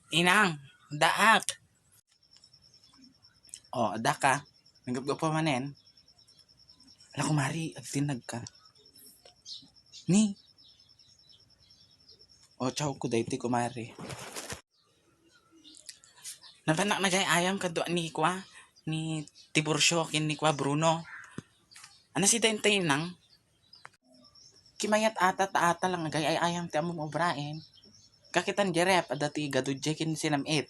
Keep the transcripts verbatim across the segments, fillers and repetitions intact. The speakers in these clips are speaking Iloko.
Inang, daak. O, adda ka. Nagapgapo manen. Ala, kumare, agtinnag ka. Ni. O, ciao ko daytoy, kumare. Napanak nagay-ayam kadua ni kua, ni Tiburcio ken ni kua Bruno. Ania sida intay, Inang? Kimayat ata ta ata lang agay-ayam ti ammom ubraen. Kakitam diay ref, adda ti gadu diay ken sinam-it.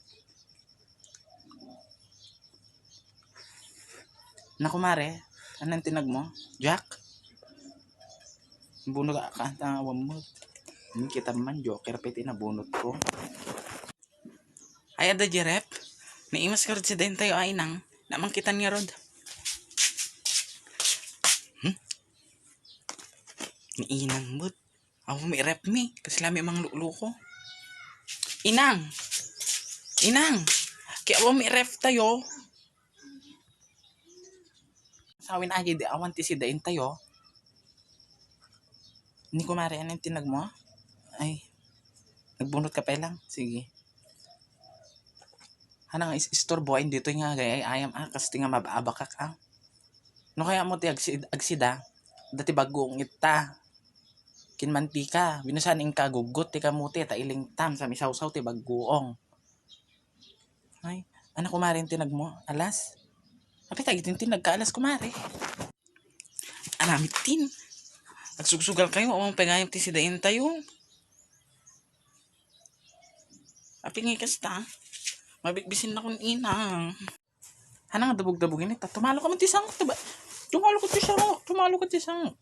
Na, kumare, ania intindagmo? Jack? Bunot ka, ta awan mo. Ni kita man, joker pay ti nabunot ko. Ay, adda diay ref. Naimas ka rod sida intay, o, Inang. Namangkitan nga rod. Hmm? Ni Inang met. Awan mi ref mi. Kasla mi mangluluko. Inang! Inang! Kaya awan mi ref tayo. Sawin agi di awan ti sida intayo. Ni kumare, ania intindagmo? Ay, nagbunot ka pay lang. Sige. Ania nga is-, istorbo, ay, ditoy nga agay-ayam, a, kas ti nga mababakak, a. No kayatmo ti agsi-, agsida, adda ti baggoong ita. Ken mantika, wenno saan inka guggot ti kamote, ta ilingtam, sa misawsaw ti baggoong. Ay, ania kumare intindagmo? Alas? Apay ta agintindagka alas, kumare? Ania met tin? Agsugsugal kayo, awan pay gayam ti sida intayo. Apay nga kasta? Mabikbisin na kun Inang. Ania nga dabog-dabog ini? Ta, tumalo ka man ti sango, diba? Tumalo ka ti sango, tumalo ka ti sango.